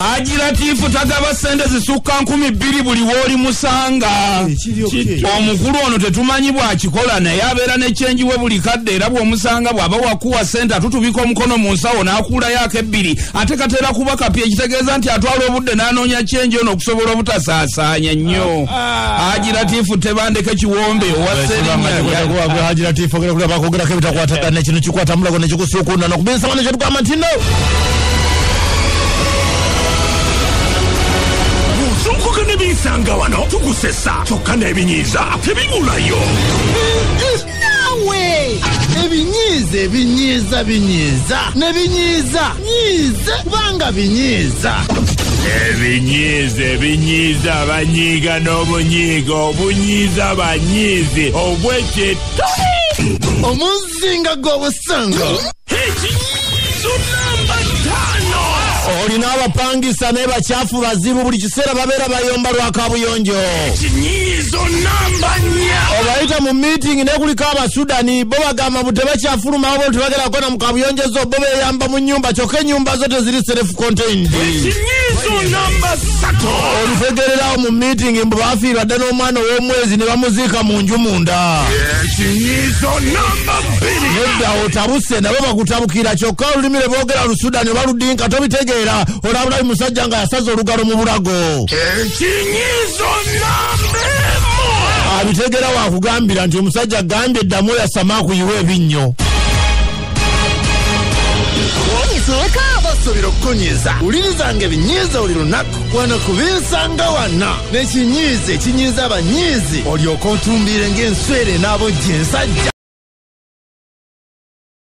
Haji Latifu tagaba ssente zisukka 2000 buli w'oli musanga. Omukulu ono tetumanyi bw'akikola, naye abeera ne change we buli kadde, era bw'omusanga bw'aba wakuwa ssente atutubika omukono mu nsawo n'akuulayo ak'ebbiri, ate katera kuba kapya, ekitegeeza nti atwala obudde n'anoonya change ono okusobola obutasaasaanya nnyo. Haji Latifu tebandeke kiwombe owa Sserinnya. Haji Latifu ogenda kulaba akoogerako ebitakwatagana, kino kikwata mulago ne kikusuukunda n'okubinsa ne kyetugamba nti no. Zuukuka ne binsanga wano tukusesa, kyokka n'ebinyiiza tebibulayo. Naawe ebinyiiza ebinyiiza binyiiza ne binyiiza nyiize kubanga binyiiza. Ebinyiiza ebinyiiza banyiiga n'obunyiiga obunyiiza banyiizi obw'ekituli. Omuzinga gw'obusungu. Ekinyiizo namba 5. Olina abapangisa naye bakyafu bazibu, buli kiseera babeera bayomba lwa kabuyonjo. Ekinyiizo namba 4. Obayita mu meeting naye kuliko Abasudani, bo bagamba mbu tebakyafulumawo, bo tebagenda kukona mu kabuyonjo zo, bo beeyamba mu nnyumba, kyokka ennyumba zo teziri self contained. Ekinyiizo namba 3. Olutegererawo mu meeting mbu bafiirwa dda n'omwana ow'omwezi ne bamuziika mu nju munda. Ekinyiizo namba 2. Nedda otabuse nabo bakutabukira, kyokka olulimi lwe boogera Lusudani oba Ludinka tobitegeera, olabula musajja nga yasaze olugalo mu bulago. Ekinyiizo namba 1. Abitegera wakugambira nti omusajja agambye ddamu oyasama akuyiwa ebinnyo. Nsooka abasobera okukunyiiza, wulirizanga ebinyiiza buli lunaku wano ku binsanga wano n'ekinyiiza ekinyiiza abanyiizi, olyoke otumbire ng'enswere n'abojja ensajja.